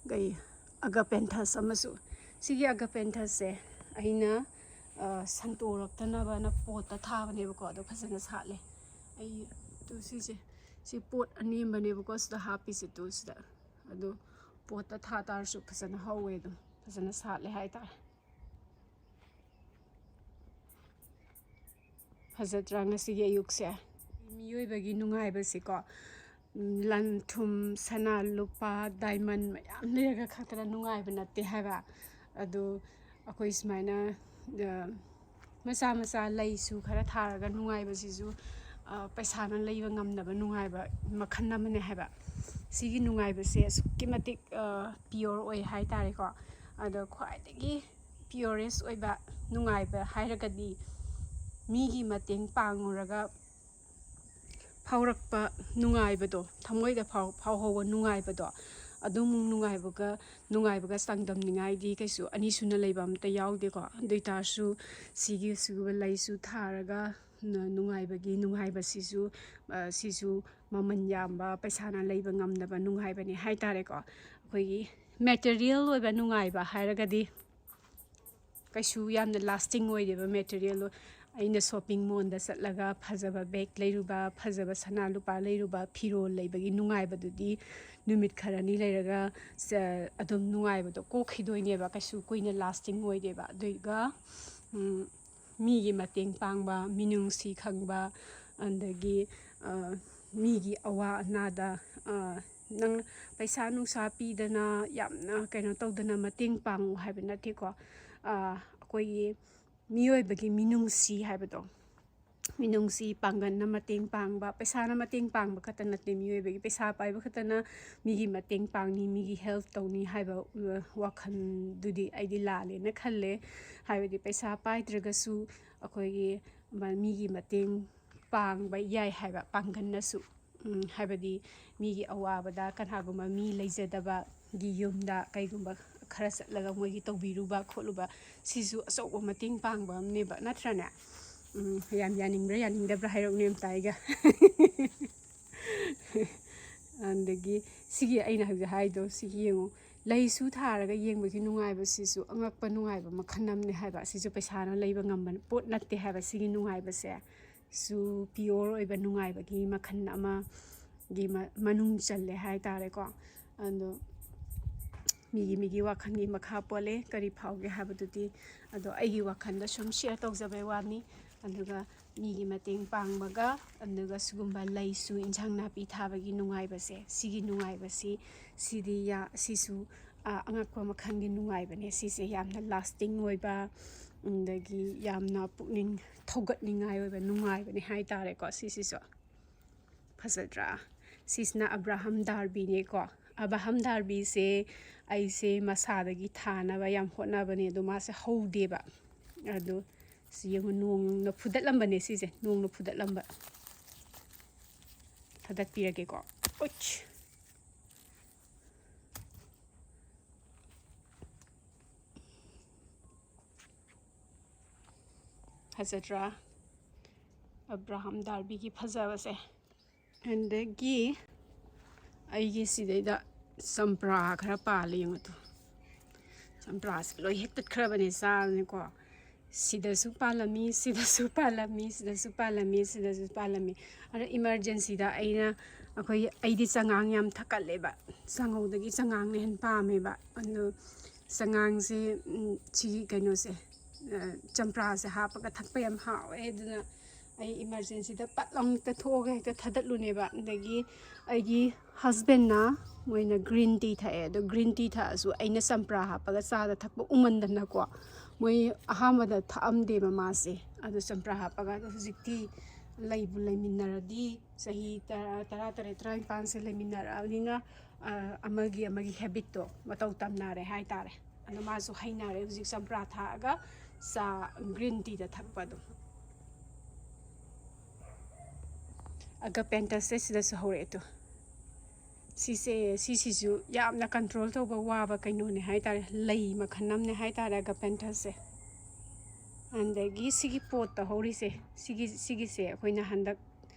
ꯀꯩ, ꯑꯒꯄꯦꯟꯊꯁ ꯑꯃꯁꯨ꯫ ꯁꯤꯒꯤ ꯑꯒꯄꯦꯟꯊꯁꯁꯦ ꯑꯩꯅ, ꯑ, ꯁꯟꯇꯣꯔꯛꯇꯅꯕꯅ ꯄꯣꯠꯇ ꯊꯥꯕꯅꯦꯕꯀꯣ, ꯑꯗꯣ ꯐꯖꯅ ꯁꯥꯠꯂꯦ꯫ ꯑꯩ ꯇꯨ ꯁꯤꯁꯦ, ꯁꯤ ꯄꯣꯠ ꯑꯅꯦꯝꯕꯅꯦꯕꯀꯣ, ꯁꯤꯗ ꯍꯥꯞꯄꯤꯁꯦ ꯇꯨ ꯁꯤꯗ꯫ ꯑꯗꯣ ꯄꯣꯠꯇ ꯊꯥ ꯇꯥꯔꯁꯨ ꯐꯖꯅ ꯍꯧꯋꯦ, ꯑꯗꯨꯝ ꯐꯖꯅ ꯁꯥꯠꯂꯦ ꯍꯥꯏꯇꯥꯔꯦ꯫ ꯐꯖꯗ꯭ꯔꯥ ꯉꯁꯤꯒꯤ ꯑꯌꯨꯛꯁꯦ? ꯃꯤꯑꯣꯏꯕꯒꯤ ꯅꯨꯡꯉꯥꯏꯕꯁꯤꯀꯣ, ꯎꯝ, ꯂꯟ ꯊꯨꯝ, ꯁꯅꯥ ꯂꯨꯄꯥ, diamond ꯃꯌꯥꯝ ꯂꯩꯔꯒ ꯈꯛꯇꯅ ꯅꯨꯡꯉꯥꯏꯕ ꯅꯠꯇꯦ ꯍꯥꯏꯕ꯫ ꯑꯗꯨ ꯑꯩꯈꯣꯏ ꯁꯨꯃꯥꯏꯅ, ꯑ, ꯃꯆꯥ ꯃꯆꯥ ꯂꯩꯁꯨ ꯈꯔ ꯊꯥꯔꯒ ꯅꯨꯡꯉꯥꯏꯕꯁꯤꯁꯨ, ꯑ, ꯄꯩꯁꯥꯅ ꯂꯩꯕ ꯉꯝꯗꯕ ꯅꯨꯡꯉꯥꯏꯕ ꯃꯈꯜ ꯑꯃꯅꯦ ꯍꯥꯏꯕ꯫ ꯁꯤꯒꯤ ꯅꯨꯡꯉꯥꯏꯕꯁꯦ ꯑꯁꯨꯛꯀꯤ ꯃꯇꯤꯛ, ꯑ, pure ꯑꯣꯏ ꯍꯥꯏ ꯇꯥꯔꯦꯀꯣ꯫ ꯑꯗꯣ ꯈ꯭ꯋꯥꯏꯗꯒꯤ purest ꯑꯣꯏꯕ ꯅꯨꯡꯉꯥꯏꯕ ꯍꯥꯏꯔꯒꯗꯤ ꯃꯤꯒꯤ ꯃꯇꯦꯡ ꯄꯥꯡꯉꯨꯔꯒ ꯐꯥꯎꯔꯛꯄ ꯅꯨꯡꯉꯥꯏꯕꯗꯣ, ꯊꯃꯣꯏꯗ ꯐꯥꯎ-, ꯐꯥꯎꯍꯧꯕ ꯅꯨꯡꯉꯥꯏꯕꯗꯣ, ꯑꯗꯨꯃꯨꯛ ꯅꯨꯡꯉꯥꯏꯕꯒ, ꯅꯨꯡꯉꯥꯏꯕꯒ ꯆꯥꯡꯗꯝꯅꯤꯡꯉꯥꯏꯗꯤ ꯀꯩꯁꯨ ꯑꯅꯤꯁꯨꯅ ꯂꯩꯕ ꯑꯝꯇ ꯌꯥꯎꯗꯦꯀꯣ꯫ ꯑꯗꯨ ꯑꯣꯏꯇꯥꯔꯁꯨ ꯁꯤꯒꯤ ꯁꯤꯒꯨꯝꯕ ꯂꯩꯁꯨ ꯊꯥꯔꯒ ꯅ-, ꯅꯨꯡꯉꯥꯏꯕꯒꯤ ꯅꯨꯡꯉꯥꯏꯕꯁꯤꯁꯨ, ꯑ, ꯁꯤꯁꯨ ꯃꯃꯜ ꯌꯥꯝꯕ, ꯄꯩꯁꯥꯅ ꯂꯩꯕ ꯉꯝꯗꯕ ꯅꯨꯡꯉꯥꯏꯕꯅꯤ ꯍꯥꯏ ꯇꯥꯔꯦꯀꯣ꯫ ꯑꯩꯈꯣꯏꯒꯤ material ꯑꯣꯏꯕ ꯅꯨꯡꯉꯥꯏꯕ ꯍꯥꯏꯔꯒꯗꯤ ꯀꯩꯁꯨ ꯌꯥꯝꯅ lasting ꯑꯣꯏꯗꯦꯕ material꯫ ꯑꯩꯅ shopping mallꯗ ꯆꯠꯂꯒ ꯐꯖꯕ bag ꯂꯩꯔꯨꯕ, ꯐꯖꯕ ꯁꯅꯥ ꯂꯨꯄꯥ ꯂꯩꯔꯨꯕ, ꯐꯤꯔꯣꯜ ꯂꯩꯕꯒꯤ ꯅꯨꯡꯉꯥꯏꯕꯗꯨꯗꯤ ꯅꯨꯃꯤꯠ ꯈꯔꯅꯤ ꯂꯩꯔꯒ ꯆ-, ꯑꯗꯨꯝ ꯅꯨꯡꯉꯥꯏꯕꯗꯣ ꯀꯣꯛꯈꯤꯗꯣꯏꯅꯦꯕ, ꯀꯩꯁꯨ ꯀꯨꯏꯅ lasting ꯑꯣꯏꯗꯦꯕ꯫ ꯑꯗꯨꯒ, ꯎꯝ, ꯃꯤꯒꯤ ꯃꯇꯦꯡ ꯄꯥꯡꯕ, ꯃꯤꯅꯨꯡꯁꯤ ꯈꯪꯕ, ꯑꯗꯒꯤ, ꯑ, ꯃꯤꯒꯤ ꯑꯋꯥ ꯑꯅꯥꯗ, ꯑ, ꯅꯪ ꯄꯩꯁꯥ ꯅꯨꯡꯁꯥ ꯄꯤꯗꯅ ꯌꯥꯝꯅ ꯀꯩꯅꯣ ꯇꯧꯗꯅ ꯃꯇꯦꯡ ꯄꯥꯡꯉꯨ ꯍꯥꯏꯕ ꯅꯠꯇꯦꯀꯣ꯫ ꯑ, ꯑꯩꯈꯣꯏꯒꯤ ꯃꯤꯑꯣꯏꯕꯒꯤ ꯃꯤꯅꯨꯡꯁꯤ ꯍꯥꯏꯕꯗꯣ, ꯃꯤꯅꯨꯡꯁꯤ, ꯄꯥꯡꯒꯜꯅ ꯃꯇꯦꯡ ꯄꯥꯡꯕ, ꯄꯩꯁꯥꯅ ꯃꯇꯦꯡ ꯄꯥꯡꯕ ꯈꯛꯇ ꯅꯠꯇꯦ꯫ ꯃꯤꯑꯣꯏꯕꯒꯤ ꯄꯩꯁꯥ ꯄꯥꯏꯕ ꯈꯛꯇꯅ ꯃꯤꯒꯤ ꯃꯇꯦꯡ ꯄꯥꯡꯅꯤ, ꯃꯤꯒꯤ help ꯇꯧꯅꯤ ꯍꯥꯏꯕ, ꯑ, ꯋꯥꯈꯜꯗꯨꯗꯤ ꯑꯩꯗꯤ ꯂꯥꯜꯂꯦꯅ ꯈꯜꯂꯦ꯫ ꯍꯥꯏꯕꯗꯤ ꯄꯩꯁꯥ ꯄꯥꯏꯗ꯭ꯔꯒꯁꯨ ꯑꯩꯈꯣꯏꯒꯤ ꯃ-, ꯃꯤꯒꯤ ꯃꯇꯦꯡ ꯄꯥꯡꯕ ꯌꯥꯏ ꯍꯥꯏꯕ, ꯄꯥꯡꯒꯜꯅꯁꯨ꯫ ꯎꯝ, ꯍꯥꯏꯕꯗꯤ ꯃꯤꯒꯤ ꯑꯋꯥꯕꯗ ꯀꯅꯥꯒꯨꯝꯕ ꯃꯤ ꯂꯩꯖꯗꯕꯒꯤ ꯌꯨꯝꯗ ꯀꯩꯒꯨꯝꯕ ꯈꯔ ꯆꯠꯂꯒ ꯃꯣꯏꯒꯤ ꯇꯧꯕꯤꯔꯨꯕ ꯈꯣꯠꯂꯨꯕ, ꯁꯤꯁꯨ ꯑꯆꯧꯕ ꯃꯇꯦꯡ ꯄꯥꯡꯕ ꯑꯃꯅꯦꯕ, ꯅꯠꯇ꯭ꯔꯅꯦ? ꯎꯝ, ꯌꯥꯝ ꯌꯥꯅꯤꯡꯕ꯭ꯔꯥ ꯌꯥꯅꯤꯡꯗꯕ꯭ꯔꯥ ꯍꯥꯏꯔꯛꯎꯅꯦ ꯑꯝꯇ ꯑꯩꯒ꯫ ꯑꯗꯒꯤ ꯁꯤꯒꯤ ꯑꯩꯅ ꯍꯧꯖꯤꯛ ꯍꯥꯏꯗꯣ ꯁꯤꯒꯤ ꯌꯦꯡꯉꯨ, ꯂꯩꯁꯨ ꯊꯥꯔꯒ ꯌꯦꯡꯕꯒꯤ ꯅꯨꯡꯉꯥꯏꯕꯁꯤꯁꯨ ꯑꯉꯛꯄ ꯅꯨꯡꯉꯥꯏꯕ ꯃꯈꯜ ꯑꯃꯅꯦ ꯍꯥꯏꯕ꯫ ꯁꯤꯁꯨ ꯄꯩꯁꯥꯅ ꯂꯩꯕ ꯉꯝꯕ ꯄꯣꯠ ꯅꯠꯇꯦ ꯍꯥꯏꯕ, ꯁꯤꯒꯤ ꯅꯨꯡꯉꯥꯏꯕꯁꯦ꯫ ꯁꯨ pure ꯑꯣꯏꯕ ꯅꯨꯡꯉꯥꯏꯕꯒꯤ ꯃꯈꯜ ꯑꯃꯒꯤ ꯃ-, ꯃꯅꯨꯡ ꯆꯜꯂꯦ ꯍꯥꯏ ꯇꯥꯔꯦꯀꯣ꯫ ꯑꯗꯣ ꯃꯤꯒꯤ ꯃꯤꯒꯤ ꯋꯥꯈꯜꯒꯤ ꯃꯈꯥ ꯄꯣꯜꯂꯦ ꯀꯔꯤ ꯐꯥꯎꯒꯦ ꯍꯥꯏꯕꯗꯨꯗꯤ꯫ ꯑꯗꯣ ꯑꯩꯒꯤ ꯋꯥꯈꯜꯗ ꯁꯨꯝ share ꯇꯧꯖꯕꯩ ꯋꯥꯅꯤ꯫ ꯑꯗꯨꯒ ꯃꯤꯒꯤ ꯃꯇꯦꯡ ꯄꯥꯡꯕꯒ, ꯑꯗꯨꯒ ꯁꯤꯒꯨꯝꯕ ꯂꯩꯁꯨ, ꯏꯟꯁꯥꯡ ꯅꯥꯄꯤ ꯊꯥꯕꯒꯤ ꯅꯨꯡꯉꯥꯏꯕꯁꯦ, ꯁꯤꯒꯤ ꯅꯨꯡꯉꯥꯏꯕꯁꯤ, ꯁꯤꯗꯤ ꯌꯥ-, ꯁꯤꯁꯨ, ꯑ, ꯑꯉꯛꯄ ꯃꯈꯜꯒꯤ ꯅꯨꯡꯉꯥꯏꯕꯅꯦ꯫ ꯁꯤꯁꯦ ꯌꯥꯝꯅ lasting ꯑꯣꯏꯕ, ꯑꯗꯒꯤ ꯌꯥꯝꯅ ꯄꯨꯛꯅꯤꯡ ꯊꯧꯒꯠꯅꯤꯡꯉꯥꯏ ꯑꯣꯏꯕ ꯅꯨꯡꯉꯥꯏꯕꯅꯦ ꯍꯥꯏꯇꯥꯔꯦꯀꯣ꯫ ꯁꯤꯁꯤꯁꯨ ꯐꯖꯗ꯭ꯔꯥ? ꯁꯤꯁꯤꯅ ꯑꯕ꯭ꯔꯥꯍꯝ ꯗꯥꯔꯕꯤꯅꯦꯀꯣ꯫ ꯑꯕ꯭ꯔꯥꯍꯝ ꯗꯥꯔꯕꯤꯁꯦ ꯑꯩꯁꯦ ꯃꯁꯥꯗꯒꯤ ꯊꯥꯅꯕ ꯌꯥꯝ ꯍꯣꯠꯅꯕꯅꯦ, ꯑꯗꯣ ꯃꯥꯁꯦ ꯍꯧꯗꯦꯕ꯫ ꯑꯗꯣ ꯁꯤ ꯌꯦꯡꯉꯨ, ꯅꯣꯡꯅ ꯐꯨꯗꯠꯂꯝꯕꯅꯦ ꯁꯤꯁꯦ, ꯅꯣꯡꯅ ꯐꯨꯗꯠꯂꯝꯕ꯫ ꯊꯥꯗꯠꯄꯤꯔꯒꯦꯀꯣ꯫ ꯎꯏꯁ! ꯐꯖꯗ꯭ꯔꯥ? ꯑꯕ꯭ꯔꯥꯍꯝ ꯗꯥꯔꯕꯤꯒꯤ ꯐꯖꯕꯁꯦ꯫ ꯑꯗꯒꯤ ꯑꯩꯒꯤ ꯁꯤꯗꯩꯗ ꯆꯝꯄ꯭ꯔꯥ ꯈꯔ ꯄꯥꯜꯂꯦ, ꯌꯦꯡꯉꯨ ꯇꯨ꯫ ꯆꯝꯄ꯭ꯔꯥꯁꯦ ꯂꯣꯏ ꯍꯦꯛꯇꯠꯈ꯭ꯔꯕꯅꯦ, ꯆꯥꯔꯅꯤꯀꯣ꯫ ꯁꯤꯗꯁꯨ ꯄꯥꯜꯂꯝꯃꯤ, ꯁꯤꯗꯁꯨ ꯄꯥꯜꯂꯝꯃꯤ, ꯁꯤꯗꯁꯨ ꯄꯥꯜꯂꯝꯃꯤ, ꯁꯤꯗꯁꯨ ꯄꯥꯜꯂꯝꯃꯤ꯫ ꯑꯗꯣ emergencyꯗ ꯑꯩꯅ, ꯑꯩꯈꯣꯏ, ꯑꯩꯗꯤ ꯆꯉꯥꯡ ꯌꯥꯝ ꯊꯛꯀꯜꯂꯦꯕ, ꯆꯥꯉꯧꯗꯒꯤ ꯆꯉꯥꯡꯅ ꯍꯦꯟꯅ ꯄꯥꯝꯃꯦꯕ꯫ ꯑꯗꯣ ꯆꯉꯥꯡꯁꯦ, ꯎꯝ, ꯁꯤꯒꯤ ꯀꯩꯅꯣꯁꯦ, ꯑ, ꯆꯝꯄ꯭ꯔꯥꯁꯦ ꯍꯥꯞꯄꯒ ꯊꯛꯄ ꯌꯥꯝ ꯍꯥꯎꯋꯦ꯫ ꯑꯗꯨꯅ ꯑꯩ emergencyꯗ ꯄꯠ ꯂꯥꯎꯅ ꯍꯦꯛꯇ ꯊꯣꯛꯑꯒ ꯍꯦꯛꯇ ꯊꯥꯗꯠꯂꯨꯅꯦꯕ꯫ ꯑꯗꯒꯤ ꯑꯩꯒꯤ husbandꯅ, ꯃꯣꯏꯅ green tea ꯊꯛꯑꯦ꯫ ꯑꯗꯣ green tea ꯊꯛꯑꯁꯨ ꯑꯩꯅ ꯆꯝꯄ꯭ꯔꯥ ꯍꯥꯞꯄꯒ ꯆꯥꯗ ꯊꯛꯄ ꯎꯃꯟꯗꯅꯀꯣ, ꯃꯣꯏ ꯑꯍꯥꯟꯕꯗ ꯊꯛꯑꯝꯗꯦꯕ ꯃꯥꯁꯦ꯫ ꯑꯗꯣ ꯆꯝꯄ꯭ꯔꯥ ꯍꯥꯞꯄꯒ, ꯑꯗꯣ ꯍꯧꯖꯤꯛꯇꯤ ꯂꯩꯕꯨ ꯂꯩꯃꯤꯟꯅꯔꯗꯤ, ꯆꯍꯤ ꯇꯔꯥ, ꯇꯔꯥꯇꯔꯦꯠ, ꯇꯔꯥꯅꯤꯄꯥꯟꯁꯦ ꯂꯩꯃꯤꯟꯅꯔꯛꯑꯕꯅꯤꯅ, ꯑ, ꯑꯃꯒꯤ ꯑꯃꯒꯤ habitꯇꯣ ꯃꯇꯧ ꯇꯝꯅꯔꯦ ꯍꯥꯏꯇꯥꯔꯦ꯫ ꯑꯗꯣ ꯃꯥꯁꯨ ꯍꯩꯅꯔꯦ ꯍꯧꯖꯤꯛ ꯆꯝꯄ꯭ꯔꯥ ꯊꯥꯛꯑꯒ ꯆꯥ, green teaꯗ ꯊꯛꯄ ꯑꯗꯨꯝ꯫ Agapanthusꯁꯦ ꯁꯤꯗꯁꯨ ꯍꯧꯔꯛꯑꯦ ꯇꯨ꯫ ꯁꯤꯁꯦ, ꯁꯤꯁꯤꯁꯨ ꯌꯥꯝꯅ control ꯇꯧꯕ ꯋꯥꯕ ꯀꯩꯅꯣꯅꯦ ꯍꯥꯏꯇꯥꯔꯦ, ꯂꯩ ꯃꯈꯜ ꯑꯃꯅꯦ ꯍꯥꯏꯇꯥꯔꯦ Agapanthusꯁꯦ꯫ ꯑꯗꯒꯤ ꯁꯤꯒꯤ potꯇ ꯍꯧꯔꯤꯁꯦ, ꯁꯤꯒꯤ, ꯁꯤꯒꯤꯁꯦ ꯑꯩꯈꯣꯏꯅ ꯍꯟꯗꯛ,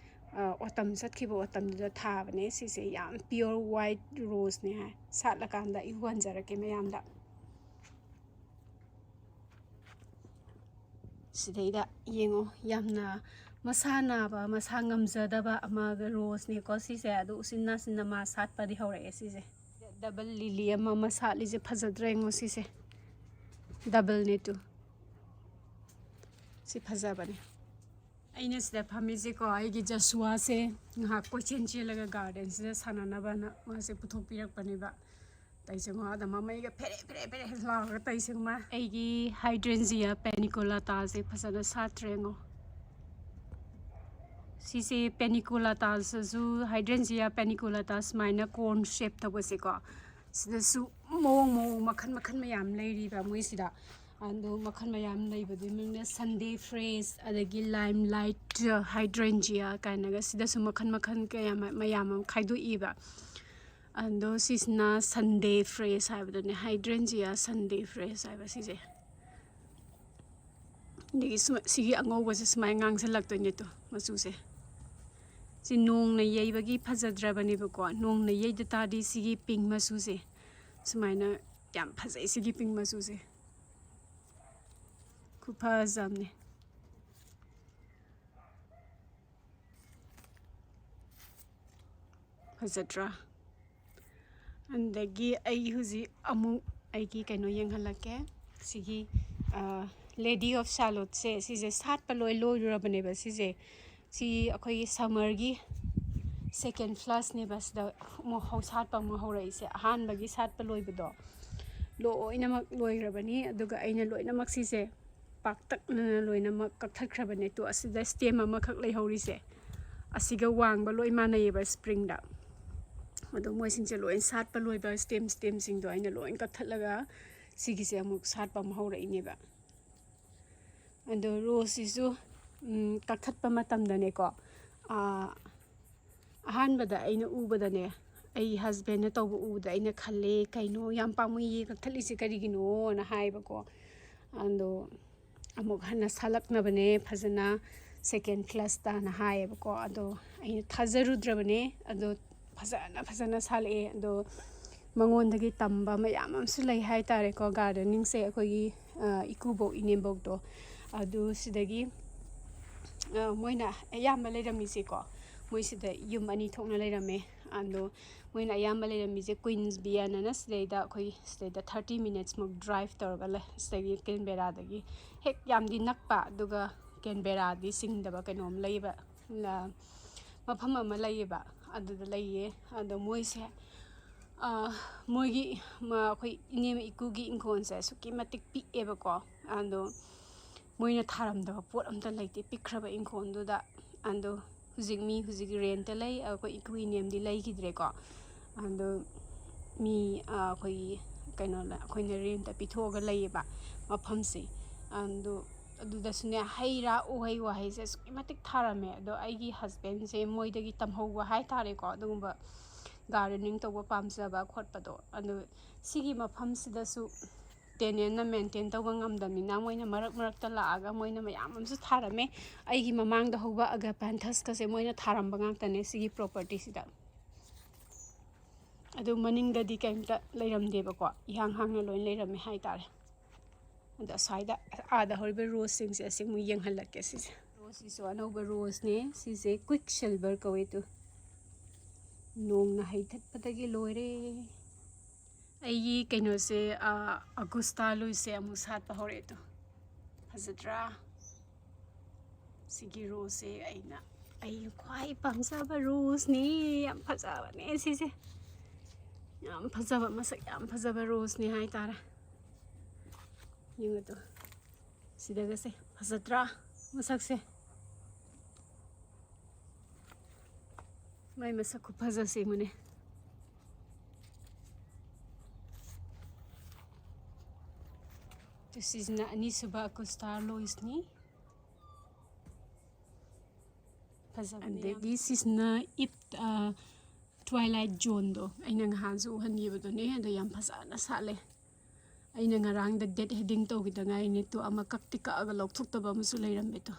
ꯑ, autumn ꯆꯠꯈꯤꯕ autumnꯗꯨꯗ ꯊꯥꯕꯅꯦ꯫ ꯁꯤꯁꯦ ꯌꯥꯝ pure white roseꯅꯦ ꯍꯥꯏ꯫ ꯁꯥꯠꯂꯀꯥꯟꯗ ꯑꯩ ꯎꯍꯟꯖꯔꯛꯀꯦ ꯃꯌꯥꯝꯗ꯫ ꯁꯤꯗꯩꯗ ꯌꯦꯡꯉꯣ, ꯌꯥꯝꯅ ꯃꯁꯥ ꯅꯥꯕ, ꯃꯁꯥ ꯉꯝꯖꯗꯕ ꯑꯃꯒ roseꯅꯦꯀꯣ ꯁꯤꯁꯦ꯫ ꯑꯗꯣ ꯎꯆꯤꯟ ꯅꯥꯆꯤꯟꯅ ꯃꯥ ꯁꯥꯠꯄꯗꯤ ꯍꯧꯔꯛꯑꯦ ꯁꯤꯁꯦ꯫ Double lily ꯑꯃ, ꯑꯃ ꯁꯥꯠꯂꯤꯁꯦ ꯐꯖꯗ꯭ꯔꯥ ꯌꯦꯡꯉꯣ ꯁꯤꯁꯦ꯫ Doubleꯅꯦ ꯇꯨ꯫ ꯁꯤ ꯐꯖꯕꯅꯦ꯫ ꯑꯩꯅ ꯁꯤꯗ ꯐꯝꯃꯤꯁꯦꯀꯣ, ꯑꯩꯒꯤ ꯖꯁꯨꯋꯥꯁꯦ ꯉꯥꯏꯍꯥꯛ ꯀꯣꯏꯆꯦꯟ ꯆꯦꯜꯂꯒ ꯒꯥꯔꯗꯦꯟꯁꯤꯗ ꯁꯥꯟꯅꯅꯕꯅ ꯃꯥꯁꯦ ꯄꯨꯊꯣꯛꯄꯤꯔꯛꯄꯅꯦꯕ꯫ ꯇꯩꯁꯦ ꯉꯣ, ꯑꯗ ꯃꯃꯩꯒ ꯐꯦꯔꯦ ꯐꯦꯔꯦ ꯐꯦꯔꯦ ꯂꯥꯎꯔꯒ ꯇꯩꯁꯦ ꯉꯣ꯫ ꯑꯩꯒꯤ ꯍꯥꯏꯗ꯭ꯔꯦꯟꯖꯤꯌꯥ ꯄꯦꯅꯤꯀꯣꯂꯥꯇꯥꯁꯦ ꯐꯖꯅ ꯁꯥꯠꯇ꯭ꯔꯦ ꯉꯣ꯫ ꯁꯤꯁꯦ ꯄꯦꯅꯤꯀꯣꯂꯥꯇꯥꯁꯤꯁꯨ, ꯍꯥꯏꯗ꯭ꯔꯦꯟꯖꯤꯌꯥ ꯄꯦꯅꯤꯀꯣꯂꯥꯇꯥ ꯁꯨꯃꯥꯏꯅ ꯀꯣꯟ ꯁꯦꯞ ꯇꯧꯕꯁꯦꯀꯣ, ꯁꯤꯗꯁꯨ ꯃꯑꯣꯡ ꯃꯑꯣꯡ ꯃꯈꯜ ꯃꯈꯜ ꯃꯌꯥꯝ ꯂꯩꯔꯤꯕ ꯃꯣꯏꯁꯤꯗ꯫ ꯑꯗꯣ ꯃꯈꯜ ꯃꯌꯥꯝ ꯂꯩꯕꯗꯨꯒꯤ ꯃꯅꯨꯡꯗ ꯁꯟꯗꯦ ꯐ꯭ꯔꯦꯁ, ꯑꯗꯒꯤ ꯂꯥꯏꯝ ꯂꯥꯏꯠ, ꯍꯥꯏꯗ꯭ꯔꯦꯟꯖꯤꯌꯥ ꯀꯥꯏꯅꯒ ꯁꯤꯗꯁꯨ ꯃꯈꯜ ꯃꯈꯜ ꯀꯌꯥ ꯃ-, ꯃꯌꯥꯝ ꯑꯃ ꯈꯥꯏꯗꯣꯛꯏꯕ꯫ ꯑꯗꯣ ꯁꯤꯁꯤꯅ ꯁꯟꯗꯦ ꯐ꯭ꯔꯦꯁ ꯍꯥꯏꯕꯗꯨꯅꯦ, ꯍꯥꯏꯗ꯭ꯔꯦꯟꯖꯤꯌꯥ ꯁꯟꯗꯦ ꯐ꯭ꯔꯦꯁ ꯍꯥꯏꯕ ꯁꯤꯁꯦ꯫ ꯑꯗꯒꯤ ꯁꯨꯃ-, ꯁꯤꯒꯤ ꯑꯉꯧꯕꯁꯦ ꯁꯨꯃꯥꯏꯅ ꯉꯥꯡꯁꯤꯜꯂꯛꯇꯣꯏꯅꯦ ꯇꯨ, ꯃꯆꯨꯁꯦ꯫ ꯁꯤ ꯅꯣꯡꯅ ꯌꯩꯕꯒꯤ ꯐꯖꯗ꯭ꯔꯕꯅꯦꯕꯀꯣ꯫ ꯅꯣꯡꯅ ꯌꯩꯗ ꯇꯥꯔꯗꯤ ꯁꯤꯒꯤ ꯄꯤꯡ ꯃꯆꯨꯁꯦ ꯁꯨꯃꯥꯏꯅ ꯌꯥꯝ ꯐꯖꯩ, ꯁꯤꯒꯤ ꯄꯤꯡ ꯃꯆꯨꯁꯦ꯫ ꯈꯨꯐꯖ ꯑꯃꯅꯦ꯫ ꯐꯖꯗ꯭ꯔꯥ? ꯑꯗꯒꯤ ꯑꯩ ꯍꯧꯖꯤꯛ ꯑꯃꯨꯛ ꯑꯩꯒꯤ ꯀꯩꯅꯣ ꯌꯦꯡꯍꯜꯂꯛꯀꯦ꯫ ꯁꯤꯒꯤ, ꯑ, ꯂꯦꯗꯤ ꯑꯣꯐ ꯁꯥꯂꯣꯠꯁꯦ, ꯁꯤꯁꯦ ꯁꯥꯠꯄ ꯂꯣꯏ ꯂꯣꯏꯔꯨꯔꯕꯅꯦꯕ꯫ ꯁꯤꯁꯦ, ꯁꯤ ꯑꯩꯈꯣꯏꯒꯤ ꯁꯝꯃꯔꯒꯤ ꯁꯦꯀꯦꯟ ꯐ꯭ꯂꯁꯅꯦꯕ꯫ ꯁꯤꯗ ꯑꯃꯨꯛ ꯍꯧ-, ꯁꯥꯠꯄ ꯑꯃꯨꯛ ꯍꯧꯔꯛꯏꯁꯦ꯫ ꯑꯍꯥꯟꯕꯒꯤ ꯁꯥꯠꯄ ꯂꯣꯏꯕꯗꯣ ꯂꯣꯏꯅꯃꯛ ꯂꯣꯏꯈ꯭ꯔꯕꯅꯤ꯫ ꯑꯗꯨꯒ ꯑꯩꯅ ꯂꯣꯏꯅꯃꯛ ꯁꯤꯁꯦ ꯄꯥꯛꯇꯛꯅꯅ ꯂꯣꯏꯅꯃꯛ ꯀꯛꯊꯠꯈ꯭ꯔꯕꯅꯦ꯫ ꯇꯨ, ꯑꯁꯤꯗ ꯁ꯭ꯇꯦꯝ ꯑꯃꯈꯛ ꯂꯩꯍꯧꯔꯤꯁꯦ, ꯑꯁꯤꯒ ꯋꯥꯡꯕ ꯂꯣꯏ ꯃꯥꯟꯅꯩꯌꯦꯕ ꯁ꯭ꯄ꯭ꯔꯤꯡꯗ꯫ ꯑꯗꯣ ꯃꯣꯏꯁꯤꯡꯁꯦ ꯂꯣꯏ ꯁꯥꯠꯄ ꯂꯣꯏꯕ ꯁ꯭ꯇꯦꯝ, ꯁ꯭ꯇꯦꯝꯁꯤꯡꯗꯣ ꯑꯩꯅ ꯂꯣꯏ ꯀꯛꯊꯠꯂꯒ ꯁꯤꯒꯤꯁꯦ ꯑꯃꯨꯛ ꯁꯥꯠꯄ ꯑꯃ ꯍꯧꯔꯛꯏꯅꯦꯕ꯫ ꯑꯗꯣ ꯔꯣꯁꯁꯤꯁꯨ, ꯎꯝ, ꯀꯛꯊꯠꯄ ꯃꯇꯝꯗꯅꯦꯀꯣ, ꯑꯥ, ꯑꯍꯥꯟꯕꯗ ꯑꯩꯅ ꯎꯕꯗꯅꯦ, ꯑꯩ ꯍꯁꯕꯦꯟꯅ ꯇꯧꯕ ꯎꯕꯗ ꯑꯩꯅ ꯈꯜꯂꯦ, "ꯀꯩꯅꯣ ꯌꯥꯝ ꯄꯥꯝꯃꯨꯏꯌꯦ, ꯀꯛꯊꯠꯂꯤꯁꯦ ꯀꯔꯤꯒꯤꯅꯣꯅ?" ꯍꯥꯏꯕꯀꯣ꯫ ꯑꯗꯣ ꯑꯃꯨꯛ ꯍꯟꯅ ꯁꯥꯠꯂꯛꯅꯕꯅꯦ ꯐꯖꯅ ꯁꯦꯀꯦꯟ ꯐ꯭ꯂꯁꯇꯅ ꯍꯥꯏꯌꯦꯕꯀꯣ꯫ ꯑꯗꯣ ꯑꯩꯅ ꯊꯥꯖꯔꯨꯗ꯭ꯔꯕꯅꯦ꯫ ꯑꯗꯣ ꯐꯖꯅ, ꯐꯖꯅ ꯁꯥꯠꯂꯛꯑꯦ꯫ ꯑꯗꯣ ꯃꯉꯣꯟꯗꯒꯤ ꯇꯝꯕ ꯃꯌꯥꯝ ꯑꯃꯁꯨ ꯂꯩ ꯍꯥꯏꯇꯥꯔꯦꯀꯣ꯫ ꯒꯥꯔꯗꯦꯅꯤꯡꯁꯦ ꯑꯩꯈꯣꯏꯒꯤ, ꯑ, ꯏꯀꯨꯕꯣꯛ, ꯏꯅꯦꯝꯕꯣꯛꯇꯣ, ꯑꯗꯨ ꯁꯤꯗꯒꯤ, ꯑ, ꯃꯣꯏꯅ ꯑꯌꯥꯝꯕ ꯂꯩꯔꯝꯃꯤꯁꯦꯀꯣ, ꯃꯣꯏꯁꯤꯗ ꯌꯨꯝ ꯑꯅꯤ ꯊꯣꯛꯅ ꯂꯩꯔꯝꯃꯦ꯫ ꯑꯗꯣ ꯃꯣꯏꯅ ꯑꯌꯥꯝꯕ ꯂꯩꯔꯝꯃꯤꯁꯦ ꯀ꯭ꯋꯤꯟꯁ ꯕꯤꯌꯟ ꯑꯅ ꯁꯤꯗꯩꯗ, ꯑꯩꯈꯣꯏ ꯁꯤꯗꯩꯗ ꯊꯥꯔꯇꯤ ꯃꯤꯅꯤꯠꯁꯃꯨꯛ ꯗ꯭ꯔꯥꯏꯚ ꯇꯧꯔꯒ ꯂꯩ꯫ ꯁꯤꯗꯒꯤ ꯀꯦꯟꯕꯦꯔꯥꯗꯒꯤ ꯍꯦꯛ ꯌꯥꯝꯗꯤ ꯅꯛꯄ, ꯑꯗꯨꯒ ꯀꯦꯟꯕꯦꯔꯥꯗꯤ ꯆꯤꯡꯗꯕ ꯀꯩꯅꯣꯝ ꯂꯩꯕ, ꯂ-, ꯃꯐꯝ ꯑꯃ ꯂꯩꯌꯦꯕ, ꯑꯗꯨꯗ ꯂꯩꯌꯦ꯫ ꯑꯗꯣ ꯃꯣꯏꯁꯦ, ꯑ, ꯃꯣꯏꯒꯤ, ꯃ-, ꯑꯩꯈꯣꯏ ꯏꯅꯦꯝ ꯏꯀꯨꯒꯤ ꯏꯪꯈꯣꯜꯁꯦ ꯑꯁꯨꯛꯀꯤ ꯃꯇꯤꯛ ꯄꯤꯛꯑꯦꯕꯀꯣ꯫ ꯑꯗꯣ ꯃꯣꯏꯅ ꯊꯥꯔꯝꯗꯕ ꯄꯣꯠ ꯑꯝꯇ ꯂꯩꯇꯦ ꯄꯤꯛꯈ꯭ꯔꯕ ꯏꯪꯈꯣꯜꯗꯨꯗ꯫ ꯑꯗꯣ ꯍꯧꯖꯤꯛ ꯃꯤ ꯍꯧꯖꯤꯛ ꯔꯦꯟꯠꯇ ꯂꯩ꯫ ꯑꯩꯈꯣꯏ ꯏꯀꯨ ꯏꯅꯦꯝꯗꯤ ꯂꯩꯈꯤꯗ꯭ꯔꯦꯀꯣ꯫ ꯑꯗꯣ ꯃꯤ, ꯑ, ꯑꯩꯈꯣꯏꯒꯤ ꯀꯩꯅꯣꯗ, ꯑꯩꯈꯣꯏꯅ ꯔꯦꯟꯠꯇ ꯄꯤꯊꯣꯛꯑꯒ ꯂꯩꯌꯦꯕ ꯃꯐꯝꯁꯦ꯫ ꯑꯗꯣ ꯑꯗꯨꯗꯁꯨꯅꯦ, ꯍꯩ ꯔꯥ, ꯎꯍꯩ ꯋꯥꯍꯩꯁꯦ ꯑꯁꯨꯛꯀꯤ ꯃꯇꯤꯛ ꯊꯥꯔꯝꯃꯦ꯫ ꯑꯗꯣ ꯑꯩꯒꯤ ꯍꯁꯕꯦꯟꯁꯦ ꯃꯣꯏꯗꯒꯤ ꯇꯝꯍꯧꯕ ꯍꯥꯏꯇꯥꯔꯦꯀꯣ, ꯑꯗꯨꯒꯨꯝꯕ ꯒꯥꯔꯗꯦꯅꯤꯡ ꯇꯧꯕ ꯄꯥꯝꯖꯕ ꯈꯣꯠꯄꯗꯣ꯫ ꯑꯗꯣ ꯁꯤꯒꯤ ꯃꯐꯝꯁꯤꯗꯁꯨ ꯇꯦꯅꯦꯟꯅ ꯃꯦꯟꯇꯦꯟ ꯇꯧꯕ ꯉꯝꯗꯕꯅꯤꯅ, ꯃꯣꯏꯅ ꯃꯔꯛ ꯃꯔꯛꯇ ꯂꯥꯛꯑꯒ ꯃꯣꯏꯅ ꯃꯌꯥꯝ ꯑꯃꯁꯨ ꯊꯥꯔꯝꯃꯦ꯫ ꯑꯩꯒꯤ ꯃꯃꯥꯡꯗ ꯍꯧꯕ ꯑꯒꯥꯄꯥꯟꯊꯁꯀꯁꯦ ꯃꯣꯏꯅ ꯊꯥꯔꯝꯕ ꯉꯥꯛꯇꯅꯦ ꯁꯤꯒꯤ ꯄ꯭ꯔꯣꯄꯔꯇꯤꯁꯤꯗ꯫ ꯑꯗꯨ ꯃꯅꯤꯡꯗꯗꯤ ꯀꯩꯝꯇ ꯂꯩꯔꯝꯗꯦꯕꯀꯣ, ꯏꯍꯥꯡ ꯍꯥꯡꯅ ꯂꯣꯏ ꯂꯩꯔꯝꯃꯦ ꯍꯥꯏꯇꯥꯔꯦ꯫ ꯑꯗꯣ ꯑꯁ꯭ꯋꯥꯏꯗ, ꯑꯥꯗ ꯍꯧꯔꯤꯕ ꯔꯣꯁꯁꯤꯡꯁꯦ ꯑꯁꯤ ꯑꯃꯨꯛ ꯌꯦꯡꯍꯜꯂꯛꯀꯦ ꯁꯤꯁꯦ꯫ ꯔꯣꯁꯁꯤꯁꯨ ꯑꯅꯧꯕ ꯔꯣꯁꯅꯦ, ꯁꯤꯁꯦ ꯀ꯭ꯋꯤꯛ ꯁꯤꯜꯚꯔ ꯀꯧꯋꯦ꯫ ꯇꯨ, ꯅꯣꯡꯅ ꯍꯩꯊꯠꯄꯗꯒꯤ ꯂꯣꯏꯔꯦ꯫ ꯑꯩꯒꯤ ꯀꯩꯅꯣꯁꯦ, ꯑ, ꯑꯒꯨꯁꯇꯥ ꯂꯨꯏꯁꯦ ꯑꯃꯨꯛ ꯁꯥꯠꯄ ꯍꯧꯔꯛꯑꯦ꯫ ꯇꯨ, ꯐꯖꯗ꯭ꯔꯥ? ꯁꯤꯒꯤ ꯔꯣꯁꯁꯦ ꯑꯩꯅ, ꯑꯩꯅ ꯈ꯭ꯋꯥꯏ ꯄꯥꯝꯖꯕ ꯔꯣꯁꯅꯤ꯫ ꯌꯥꯝ ꯐꯖꯕꯅꯦ ꯁꯤꯁꯦ꯫ ꯌꯥꯝ ꯐꯖꯕ, ꯃꯁꯛ ꯌꯥꯝ ꯐꯖꯕ ꯔꯣꯁꯅꯤ ꯍꯥꯏꯇꯥꯔꯦ꯫ ꯌꯦꯡꯉꯨ ꯇꯨ꯫ ꯁꯤꯗꯒꯁꯦ ꯐꯖꯗ꯭ꯔꯥ ꯃꯁꯛꯁꯦ? ꯃꯥꯏ ꯃꯁꯛ ꯈꯨꯐꯖꯁꯦ ꯌꯦꯡꯉꯨꯅꯦ꯫ ꯑꯗꯨ ꯁꯤꯁꯤꯅ ꯑꯅꯤꯁꯨꯕ ꯑꯒꯨꯁꯇꯥ ꯂꯣꯏꯁꯅꯤ꯫ ꯐꯖꯕꯅꯦ ꯌꯥꯝ꯫ ꯑꯗꯒꯤ ꯁꯤꯁꯤꯅ ꯏꯞ-, ꯑ, ꯇ꯭ꯋꯥꯏꯂꯥꯏꯠ ꯖꯣꯟꯗꯣ ꯑꯩꯅ ꯅꯍꯥꯟꯁꯨ ꯎꯍꯟꯈꯤꯕꯗꯨꯅꯦ꯫ ꯑꯗꯣ ꯌꯥꯝ ꯐꯖꯅ ꯁꯥꯠꯂꯦ꯫ ꯑꯩꯅ ꯉꯔꯥꯡꯗ ꯗꯦꯠ ꯍꯦꯗꯤꯡ ꯇꯧꯈꯤꯗ ꯉꯥꯏꯔꯤꯅꯦ꯫ ꯇꯨ, ꯑꯃ ꯀꯛꯇꯤ ꯀꯛꯑꯒ ꯂꯧꯊꯣꯛꯇꯕ ꯑꯃꯁꯨ ꯂꯩꯔꯝꯃꯦ꯫ ꯇꯨ,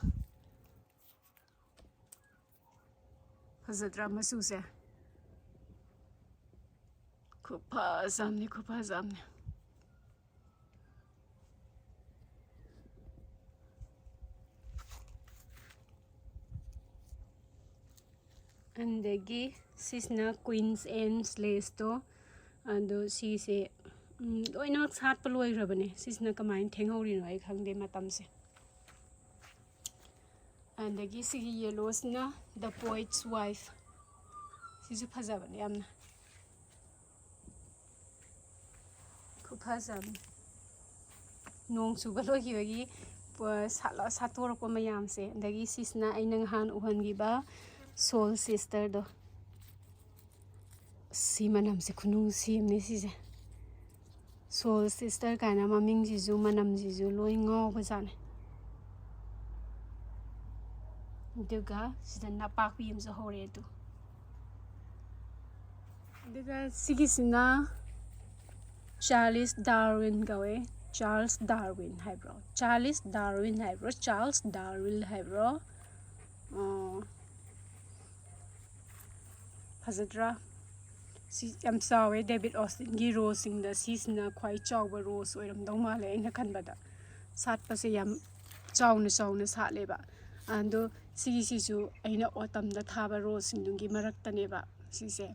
ꯐꯖꯗ꯭ꯔꯥ ꯃꯆꯨꯁꯦ? ꯈꯨꯐꯖ ꯑꯃꯅꯤ, ꯈꯨꯐꯖ ꯑꯃꯅꯤ꯫ ꯑꯗꯒꯤ ꯁꯤꯁꯤꯅ ꯀ꯭ꯋꯤꯟꯁ ꯑꯦꯟ ꯁ꯭ꯂꯦꯁꯇꯣ꯫ ꯑꯗꯣ ꯁꯤꯁꯦ, ꯎꯝ, ꯂꯣꯏꯅꯃꯛ ꯁꯥꯠꯄ ꯂꯣꯏꯈ꯭ꯔꯕꯅꯦ꯫ ꯁꯤꯁꯤꯅ ꯀꯃꯥꯏꯅ ꯊꯦꯡꯍꯧꯔꯤꯅꯣ ꯑꯩ ꯈꯪꯗꯦ ꯃꯇꯝꯁꯦ꯫ ꯑꯗꯒꯤ ꯁꯤꯒꯤ ꯌꯦꯂꯣꯁꯤꯅ The Poet's Wife꯫ ꯁꯤꯁꯨ ꯐꯖꯕꯅꯦ ꯌꯥꯝꯅ꯫ ꯈꯨꯐꯖ ꯑꯃ꯫ ꯅꯣꯡ ꯆꯨꯕ ꯂꯣꯏꯈꯤꯕꯒꯤ ꯄ-, ꯁꯥꯠꯂ-, ꯁꯥꯠꯇꯣꯔꯛꯄ ꯃꯌꯥꯝꯁꯦ꯫ ꯑꯗꯒꯤ ꯁꯤꯁꯤꯅ ꯑꯩꯅ ꯅꯍꯥꯟ ꯎꯍꯟꯈꯤꯕ Soul Sisterꯗꯣ꯫ ꯁꯤ ꯃꯅꯝꯁꯦ ꯈꯨꯅꯨꯡꯁꯤ ꯑꯃꯅꯦ ꯁꯤꯁꯦ꯫ Soul Sister ꯀꯥꯏꯅ ꯃꯃꯤꯡꯁꯤꯁꯨ ꯃꯅꯝꯁꯤꯁꯨ ꯂꯣꯏ ꯉꯥꯎꯕꯖꯥꯠꯅꯦ꯫ ꯑꯗꯨꯒ ꯁꯤꯗ ꯅꯄꯥꯛꯄꯤ ꯑꯃꯁꯨ ꯍꯧꯔꯦ ꯑꯗꯨ꯫ ꯑꯗꯨꯒ ꯁꯤꯒꯤꯁꯤꯅ Charles Darwin ꯀꯧꯋꯦ꯫ Charles Darwin ꯍꯥꯏꯕ꯭ꯔꯣ? Charles Darwin ꯍꯥꯏꯕ꯭ꯔꯣ? Charles Darwin ꯍꯥꯏꯕ꯭ꯔꯣ? ꯑꯣ꯫ ꯐꯖꯗ꯭ꯔꯥ? ꯁꯤ ꯌꯥꯝ ꯆꯥꯎꯋꯦ꯫ David Austinꯒꯤ roseꯁꯤꯡꯗ ꯁꯤꯁꯤꯅ ꯈ꯭ꯋꯥꯏ ꯆꯥꯎꯕ rose ꯑꯣꯏꯔꯝꯗꯧ ꯃꯥꯜꯂꯦ ꯑꯩꯅ ꯈꯟꯕꯗ꯫ ꯁꯥꯠꯄꯁꯦ ꯌꯥꯝ ꯆꯥꯎꯅ ꯆꯥꯎꯅ ꯁꯥꯠꯂꯦꯕ꯫ ꯑꯗꯣ ꯁꯤꯒꯤꯁꯤꯁꯨ ꯑꯩꯅ autumnꯗ ꯊꯥꯕ roseꯁꯤꯡꯗꯨꯒꯤ ꯃꯔꯛꯇꯅꯦꯕ ꯁꯤꯁꯦ꯫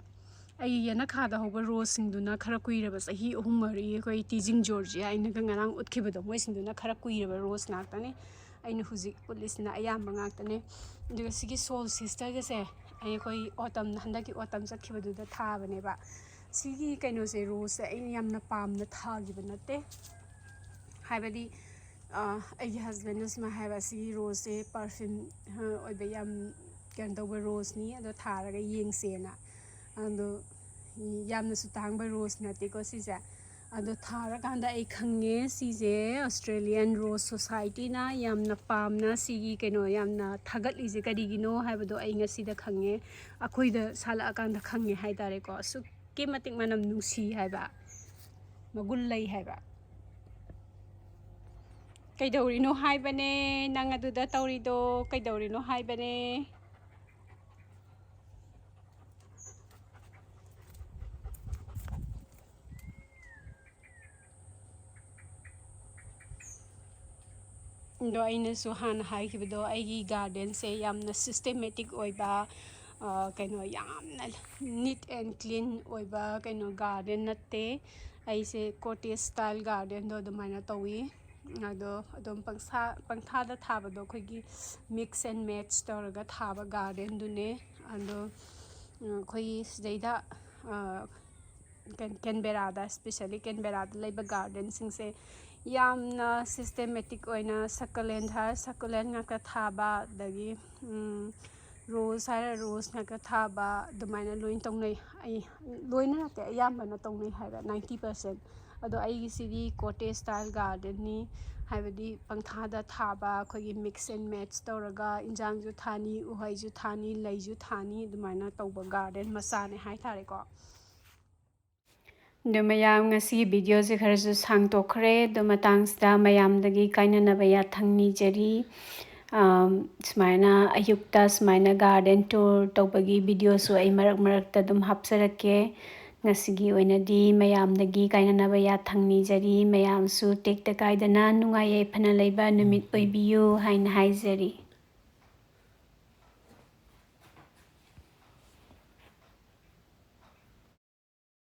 ꯑꯩꯒꯤ ꯌꯦꯅꯈꯥꯗ ꯍꯧꯕ roseꯁꯤꯡꯗꯨꯅ ꯈꯔ ꯀꯨꯏꯔꯕ, ꯆꯍꯤ ꯑꯍꯨꯝ ꯃꯔꯤ, ꯑꯩꯈꯣꯏ Teasing Georgia ꯑꯩꯅꯒ ꯉꯔꯥꯡ ꯎꯠꯈꯤꯕꯗꯣ, ꯃꯣꯏꯁꯤꯡꯗꯨꯅ ꯈꯔ ꯀꯨꯏꯔꯕ rose ꯉꯥꯛꯇꯅꯦ꯫ ꯑꯩꯅ ꯍꯧꯖꯤꯛ ꯎꯠꯂꯤꯁꯤꯅ ꯑꯌꯥꯝꯕ ꯉꯥꯛꯇꯅꯦ꯫ ꯑꯗꯨꯒ ꯁꯤꯒꯤ Soul Sisterꯒꯁꯦ ꯑꯩꯈꯣꯏ autumn, ꯍꯟꯗꯛꯀꯤ autumn ꯆꯠꯈꯤꯕꯗꯨꯗ ꯊꯥꯕꯅꯦꯕ꯫ ꯁꯤꯒꯤ ꯀꯩꯅꯣꯁꯦ, roseꯁꯦ ꯑꯩꯅ ꯌꯥꯝꯅ ꯄꯥꯝꯅ ꯊꯥꯈꯤꯕ ꯅꯠꯇꯦ꯫ ꯍꯥꯏꯕꯗꯤ, ꯑ, ꯑꯩꯒꯤ husbandꯅ ꯁꯨꯃꯥꯏꯅ ꯍꯥꯏꯕ, "ꯁꯤꯒꯤ roseꯁꯦ perfume, ꯑ, ꯑꯣꯏꯕ ꯌꯥꯝ ꯀꯩꯅꯣ ꯇꯧꯕ roseꯅꯤ, ꯑꯗꯣ ꯊꯥꯔꯒ ꯌꯦꯡꯁꯦꯅ"꯫ ꯑꯗꯣ ꯌꯥꯝꯅꯁꯨ ꯇꯥꯡꯕ rose ꯅꯠꯇꯦꯀꯣ ꯁꯤꯁꯦ꯫ ꯑꯗꯣ ꯊꯥꯔꯀꯥꯟꯗ ꯑꯩ ꯈꯪꯉꯦ, ꯁꯤꯁꯦ Australian Rose Societyꯅ ꯌꯥꯝꯅ ꯄꯥꯝꯅ ꯁꯤꯒꯤ ꯀꯩꯅꯣ ꯌꯥꯝꯅ ꯊꯥꯒꯠꯂꯤꯁꯦ ꯀꯔꯤꯒꯤꯅꯣ ꯍꯥꯏꯕꯗꯣ ꯑꯩ ꯉꯁꯤꯗ ꯈꯪꯉꯦ꯫ ꯑꯩꯈꯣꯏꯗ ꯁꯥꯠꯂꯛꯑꯀꯥꯟꯗ ꯈꯪꯉꯦ ꯍꯥꯏꯇꯥꯔꯦꯀꯣ꯫ ꯑꯁꯨꯛꯀꯤ ꯃꯇꯤꯛ ꯃꯅꯝ ꯅꯨꯡꯁꯤ ꯍꯥꯏꯕ, ꯃꯒꯨꯟ ꯂꯩ ꯍꯥꯏꯕ꯫ ꯀꯩꯗꯧꯔꯤꯅꯣ ꯍꯥꯏꯕꯅꯦ? ꯅꯪ ꯑꯗꯨꯗ ꯇꯧꯔꯤꯗꯣ ꯀꯩꯗꯧꯔꯤꯅꯣ ꯍꯥꯏꯕꯅꯦ? ꯑꯗꯣ ꯑꯩꯅꯁꯨ ꯍꯥꯟꯅ ꯍꯥꯏꯈꯤꯕꯗꯣ, ꯑꯩꯒꯤ gardenꯁꯦ ꯌꯥꯝꯅ systematic ꯑꯣꯏꯕ, ꯑ, ꯀꯩꯅꯣ, ꯌꯥꯝꯅ neat and clean ꯑꯣꯏꯕ ꯀꯩꯅꯣ garden ꯅꯠꯇꯦ꯫ ꯑꯩꯁꯦ cottage style gardenꯗꯣ ꯑꯗꯨꯃꯥꯏꯅ ꯇꯧꯏ꯫ ꯑꯗꯣ ꯑꯗꯨꯝ ꯄꯪꯁꯥ ꯄꯪꯊꯥꯗ ꯊꯥꯕꯗꯣ ꯑꯩꯈꯣꯏꯒꯤ mix and match ꯇꯧꯔꯒ ꯊꯥꯕ gardenꯗꯨꯅꯦ꯫ ꯑꯗꯣ ꯑꯩꯈꯣꯏꯒꯤ ꯁꯤꯗꯩꯗ ꯀꯦꯟꯕꯦꯔꯥꯗ, especially ꯀꯦꯟꯕꯦꯔꯥꯗ ꯂꯩꯕ gardenꯁꯤꯡꯁꯦ ꯌꯥꯝꯅ systematic ꯑꯣꯏꯅ succulent ꯍꯥꯏꯔ succulent ꯉꯥꯛꯇ ꯊꯥꯕ, ꯑꯗꯒꯤ rose ꯍꯥꯏꯔ rose ꯉꯥꯛꯇ ꯊꯥꯕ, ꯑꯗꯨꯃꯥꯏꯅ ꯂꯣꯏ ꯇꯧꯅꯩ꯫ ꯑꯩ ꯂꯣꯏꯅ ꯅꯠꯇꯦ, ꯑꯌꯥꯝꯕꯅ ꯇꯧꯅꯩ ꯍꯥꯏꯕ, ninety percent꯫ ꯑꯗꯣ ꯑꯩꯒꯤꯁꯤꯗꯤ cottage style gardenꯅꯤ, ꯍꯥꯏꯕꯗꯤ ꯄꯪꯊꯥꯗ ꯊꯥꯕ, ꯑꯩꯈꯣꯏꯒꯤ mix and match ꯇꯧꯔꯒ ꯏꯟꯖꯥꯡꯁꯨ ꯊꯥꯅꯤ, ꯎꯍꯩꯁꯨ ꯊꯥꯅꯤ, ꯂꯩꯁꯨ ꯊꯥꯅꯤ, ꯑꯗꯨꯃꯥꯏꯅ ꯇꯧꯕ garden ꯃꯆꯥꯅꯦ ꯍꯥꯏꯇꯥꯔꯦꯀꯣ꯫ ꯑꯗꯨ ꯃꯌꯥꯝ, ꯉꯁꯤꯒꯤ videoꯁꯦ ꯈꯔꯁꯨ ꯁꯥꯡꯇꯣꯛꯈ꯭ꯔꯦ꯫ ꯑꯗꯨ ꯃꯇꯥꯡꯁꯤꯗ ꯃꯌꯥꯝꯗꯒꯤ ꯀꯥꯏꯅꯅꯕ ꯌꯥꯊꯪ ꯅꯤꯖꯔꯤ꯫ ꯁꯨꯃꯥꯏꯅ ꯑꯌꯨꯛꯇ ꯁꯨꯃꯥꯏꯅ garden tour ꯇꯧꯕꯒꯤ videoꯁꯨ ꯑꯩ ꯃꯔꯛ ꯃꯔꯛꯇ ꯑꯗꯨꯝ ꯍꯥꯞꯆꯔꯛꯀꯦ꯫ ꯉꯁꯤꯒꯤ ꯑꯣꯏꯅꯗꯤ ꯃꯌꯥꯝꯗꯒꯤ ꯀꯥꯏꯅꯅꯕ ꯌꯥꯊꯪ ꯅꯤꯖꯔꯤ꯫ ꯃꯌꯥꯝꯁꯨ ꯇꯦꯛꯇ ꯀꯥꯏꯗꯅ ꯅꯨꯡꯉꯥꯏ ꯌꯥꯏꯐꯅ ꯂꯩꯕ ꯅꯨꯃꯤꯠ ꯑꯣꯏꯕꯤꯌꯨ ꯍꯥꯏꯅ ꯍꯥꯏꯖꯔꯤ꯫